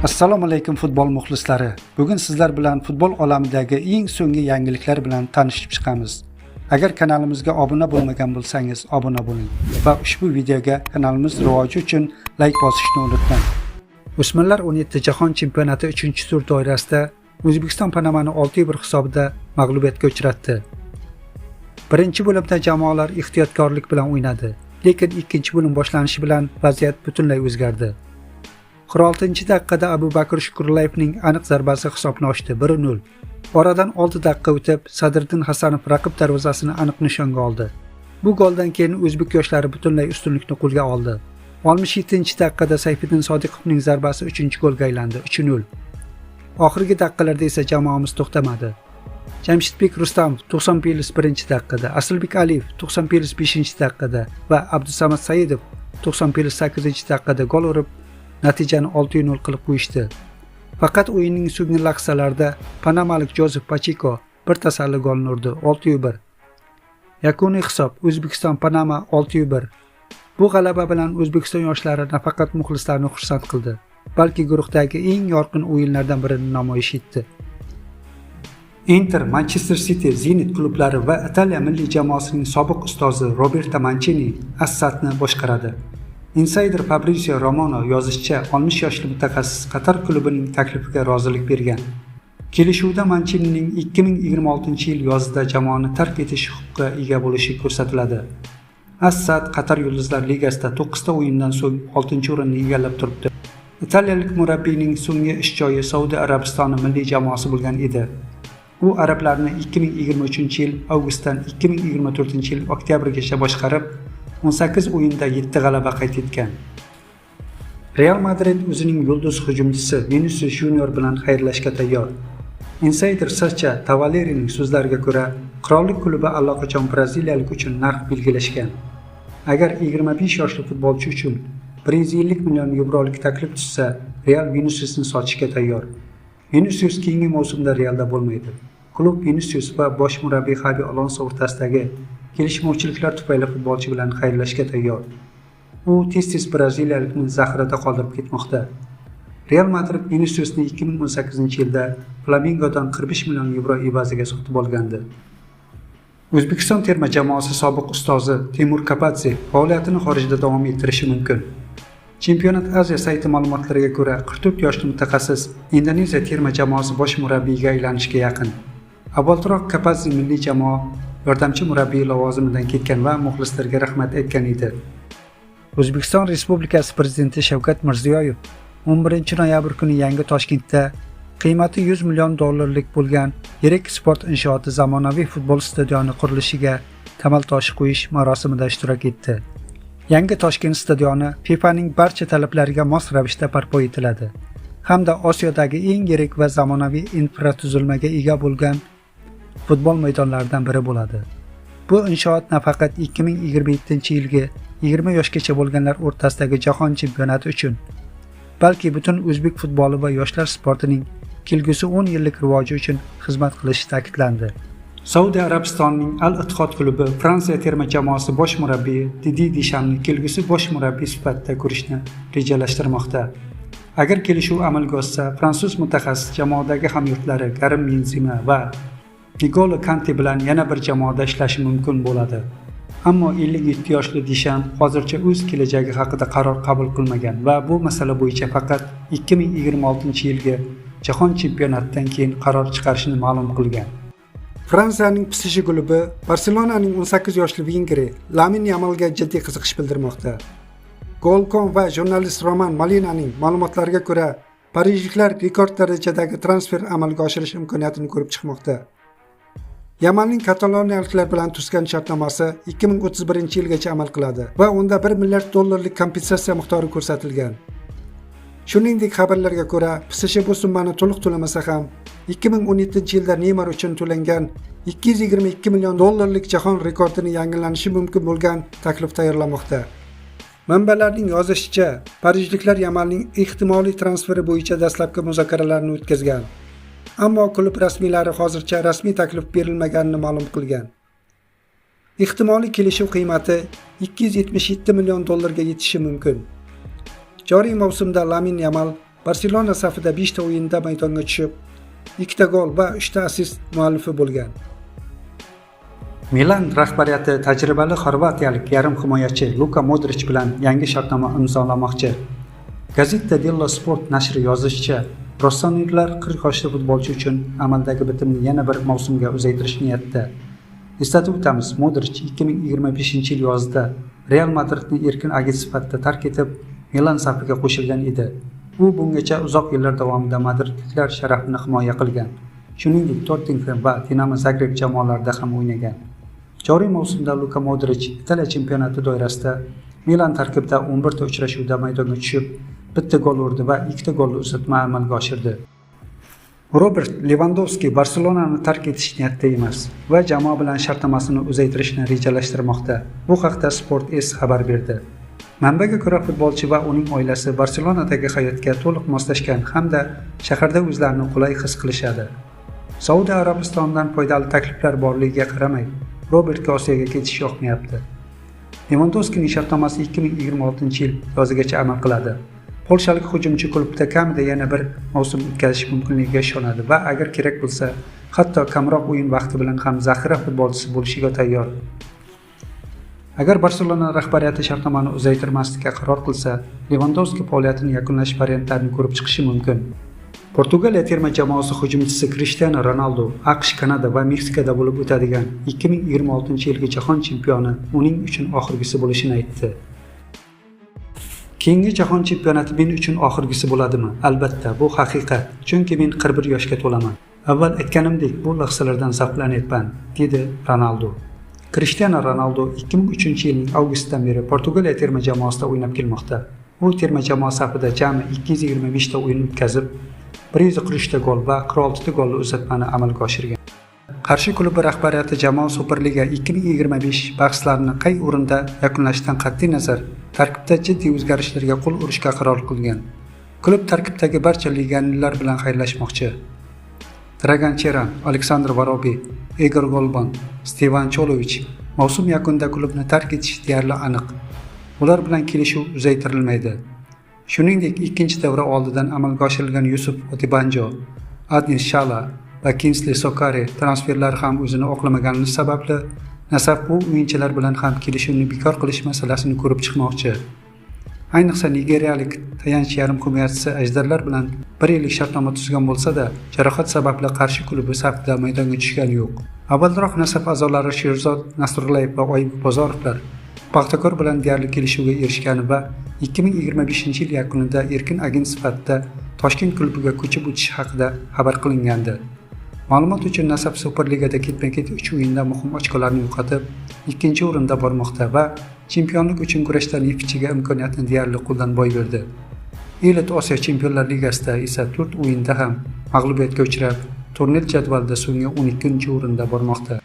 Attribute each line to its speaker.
Speaker 1: Assalomu alaykum futbol muxlislari. Bugun sizlar bilan futbol olamidagi eng so'nggi yangiliklar bilan tanishib chiqamiz. Agar kanalimizga obuna bo'lmagan bo'lsangiz, obuna bo'ling va ushbu videoga kanalimiz rivoji uchun layk bosishni unutmang. O'smirlar 17 jahon chempionati 3-tur doirasida O'zbekiston Panamani 6-1 hisobida mag'lubiyatga uchratdi. Birinchi bo'limda jamoalar ehtiyotkorlik bilan o'ynadi, lekin ikkinchi bo'lim boshlanishi bilan vaziyat butunlay o'zgardi. 46-daqiqada Abu Bakr Shukurlayevning aniq zarbasi hisobni ochdi 1-0. Oradan 6 daqiqa o'tib Sadriddin Hasanov raqib darvozasini aniq nishonga oldi. Bu goldan keyin o'zbek yoshlari butunlay ustunlikni qo'lga oldi. 67-daqiqada Sayfiddin Sodiqovning zarbasi 3-golga aylandi 3-0. Oxirgi daqiqalarda esa jamoamiz to'xtamadi. Jamshidbek Rustamov 90+1 daqiqada, Asilbek Aliyev 90+5 daqiqada va Abdusamad Saidov 90+8 daqiqada gol urib, natijani 6-0 qilib qo'yishdi. Faqat o'yinning so'nggi lahzalarida panamalik Jozef Pacheko bir tasalli golni urdi 6-1. Yakuniy hisob: O'zbekiston Panama 6-1. Bu g'alaba bilan O'zbekiston yoshlari nafaqat muxlislarni xursand qildi, balki guruhdagi eng yorqin o'yinlardan birini namoyish etdi. Inter, Manchester City, Zenit klublari va Italiya milliy jamoasining sobiq ustozi Roberto Manchini As-Sadni boshqaradi. Insider Fabrizio Romano yozishicha, 60 yoshli mutaxassis Qatar klubining taklifiga rozilik bergan. Kelishuvda Manchinining 2026-yil yozida jamoani tark etish huquqiga ega bo'lishi ko'rsatiladi. As-Sad Qatar Yulduzlar Ligasida 9 ta o'yindan so'ng 6-o'rinni egallab turibdi. Italiyalik murabbiyning so'nggi ish joyi Saudiya Arabistoni milliy jamoasi bo'lgan edi. U arablarni 2023-yil avgustdan 2024-yil oktyabrgacha boshqarib, 18 o'yinda 7 g'alaba qayd etgan. Real Madrid o'zining yulduz hujumchisi Vinicius Junior bilan xayrlashga tayyor. Insider Sacha Tavalerining so'zlariga ko'ra, qirollik klubi allaqachon braziliyalik uchun narx belgilashgan. Agar 25 yoshli futbolchi uchun 150 million yevrolik taklif tushsa, Real Viniciusni sotishga tayyor. Vinicius keyingi mavsumda Realda bo'lmaydi. Klub Vinicius va bosh murabbiy Xabi Alonso o'rtasidagi kelishmovchiliklar tufayli futbolchi bilan xayrlashga tayyor. U tez-tez braziliyalikni zaxirada qoldirib ketmoqda. Real Madrid Viniciusni 2018-yilda Flamengodan 45 million yevro evaziga sotib olgandi. O'zbekiston terma jamoasi sobiq ustozi Temur Kapadze faoliyatini xorijda davom ettirishi mumkin. Chempionat Aziya sayti ma'lumotlariga ko'ra, 44 yoshli mutaxassis Indoneziya terma jamoasi bosh murabbiyiga aylanishga yaqin. Avvalroq Kapadze milliy jamoa yordamchi murabbiyi lavozimidan ketgan va muxlislarga rahmat aytgan edi. O'zbekiston Respublikasi Prezidenti Shavkat Mirziyoyev 11 noyabr kuni Yangi Toshkentda qiymati 100 million dollarlik bo'lgan yirik sport inshooti, zamonaviy futbol stadioni qurilishiga tamal toshi qo'yish marosimida ishtirok etdi. Yangi Toshkent stadioni FIFAning barcha talablariga mos ravishda barpo etiladi hamda Osiyodagi eng yirik va zamonaviy infratuzilmaga ega bo'lgan futbol maydonlaridan biri bo'ladi. Bu inshoot nafaqat 2027-yilgi 20 yoshgacha bo'lganlar o'rtasidagi jahon chempionati uchun, balki butun o'zbek futboli va yoshlar sportining kelgusi 10 yillik rivoji uchun xizmat qilishi ta'kidlandi. Saudiya Arabistonining Al Ittihod klubi Fransiya terma jamoasi bosh murabbiyi Didi Deshamni kelgusi bosh murabbiy sifatida ko'rishni rejalashtirmoqda. Agar kelishuv amalga oshsa, fransuz mutaxassis jamoadagi hamyurtlari Karim Benzema va Ngolo Kante bilan yana bir jamoada ishlashi mumkin bo'ladi. Ammo 57 yoshli Desham hozircha o'z kelajagi haqida qaror qabul qilmagan va bu masala bo'yicha faqat 2026-yilgi Jahon chempionatidan keyin qaror chiqarishini ma'lum qilgan. Fransiyaning PSG klubi Barselonaning 18 yoshli vingeri Lamin Yamalga jiddiy qiziqish bildirmoqda. Goal.com va jurnalist Roman Molinaning ma'lumotlariga ko'ra, parijliklar rekord darajadagi transfer amalga oshirish imkoniyatini ko'rib chiqmoqda. Yamalning kataloniyaliklar bilan tuzgan shartnomasi 2031-yilgacha amal qiladi va unda 1 milliard dollarlik kompensatsiya miqdori ko'rsatilgan. Shuningdek, xabarlarga ko'ra, PSG bu summani to'liq to'lamasa ham, 2017-yilda Neymar uchun to'langan 222 million dollarlik jahon rekordini yangilanishi mumkin bo'lgan taklif tayyorlamoqda. Manbalarning yozishicha, parijliklar Yamalning ehtimoliy transferi bo'yicha dastlabki muzokaralarni o'tkazgan. Ammo klub rasmiylari hozircha rasmiy taklif berilmaganini ma'lum qilgan. Ehtimoliy kelishuv qiymati 277 million dollarga yetishi mumkin. Joriy mavsumda Lamin Yamal Barselona safida 5 ta o'yinda maydonga tushib, 2 ta gol va 3 ta assist muallifi bo'lgan. Milan rahbariyati tajribali xorvatiyalik yarim himoyachi Luka Modrich bilan yangi shartnoma imzolamoqchi. Gazzetta dello Sport nashri yozishicha, rossonerilar 40 yoshli futbolchi uchun amaldagi bitimni yana bir mavsumga uzaytirish niyatida. Eslatib o'tamiz, Modrich 2025-yil yozida Real Madridni erkin agent sifatida tark etib, Milan safiga qo'shilgan edi. U bungacha uzoq yillar davomida madridliklar sharafini himoya qilgan. Shuningdek, Tottenhem va Dinamo Zagreb jamoalarida ham o'ynagan. Joriy mavsumda Luka Modrich Italiya chempionati doirasida Milan tarkibida 11 ta uchrashuvda maydonga tushib, 1 ta gol urdi va 2 ta golli uzatma amalga oshirdi. Robert Levandovski Barselonani tark etish niyatida emas va jamoa bilan shartnomasini uzaytirishni rejalashtirmoqda. Bu haqda Sport S xabar berdi. Manbaga ko'ra, futbolchi va uning oilasi Barselonadagi hayotga to'liq moslashgan hamda shaharda o'zlarini qulay his qilishadi. Saudiya Arabistonidan foydali takliflar borligiga qaramay, Robertga Osiyoga ketish yoqmayapti. Levandovskining shartnomasi 2026-yil yozigacha amal qiladi. Polshalik hujumchi klubda kamida yana bir mavsum o'tkazish mumkinligiga ishonadi va agar kerak bo'lsa, hatto kamroq o'yin vaqti bilan ham zaxira futbolchisi bo'lishiga tayyor. Agar Barselona rahbariyati shartnomani uzaytirmaslikka qaror qilsa, Levandovski faoliyatini yakunlash variantlarini ko'rib chiqishi mumkin. Portugaliya terma jamoasi hujumchisi Krishtianu Ronaldu AQSh, Kanada va Meksikada bo'lib o'tadigan 2026-yilgi jahon chempioni uning uchun oxirgisi bo'lishini aytdi. Keyingi jahon chempionati men uchun oxirgisi bo'ladimi? Albatta, bu haqiqat. Chunki men 41 yoshga to'laman. Avval aytganimdek, bu lahzalardan zavqlanyapman, dedi Ronaldu. Krishtianu Ronaldu 2003-yilning avgustidan beri Portugaliya terma jamoasida o'ynab kelmoqda. U terma jamoa safida jami 225 ta o'yin o'tkazib, 143 ta gol va 46 ta golli uzatmani amalga oshirgan. Qarshi klubi rahbariyati jamoa Superliga 2025 bahslarini qay o'rinda yakunlashidan qat'iy nazar tarkibda jiddiy o'zgarishlarga qo'l urishga qaror qilgan. Klub tarkibdagi barcha legionerlar bilan xayrlashmoqchi. Dragan Cheran, Aleksandr Varobi, Igor Golban, Stevan Cholovich mavsum yakunida klubni tark etishi deyarli aniq. Ular bilan kelishuv uzaytirilmaydi. Shuningdek, ikkinchi davra oldidan amalga oshirilgan Yusuf Otibanjo, Adnis Shala va Kinsli Sokari transferlari ham o'zini oqlamagani sababli Nasaf bu o'yinchilar bilan ham kelishuvni bekor qilish masalasini ko'rib chiqmoqchi. Ayniqsa nigeriyalik tayanch yarim himoyachisi ajdarlar bilan 1 yillik shartnoma tuzgan bo'lsa-da, jarohat sababli Qarshi klubi safida maydonga tushgani yo'q. Avvalroq Nasaf a'zolari Sherzod Nasrullayev va Oybek Bozorovlar Paxtakor bilan deyarli kelishuvga erishgani va 2025-yil yakunida erkin agent sifatida Toshkent klubiga ko'chib o'tishi haqida xabar qilingandi. Ma'lumot uchun, Nasaf Superligada ketma-ket 3 o'yinda muhim ochkolarni yo'qotib, ikkinchi o'rinda bormoqda va chempionlik uchun kurashda Neftchiga imkoniyatni deyarli qo'ldan boy berdi. Elit Osiyo Chempionlar Ligasida esa 4 o'yinda ham mag'lubiyatga uchrab, turnir jadvalida so'nggi 12-o'rinda bormoqda.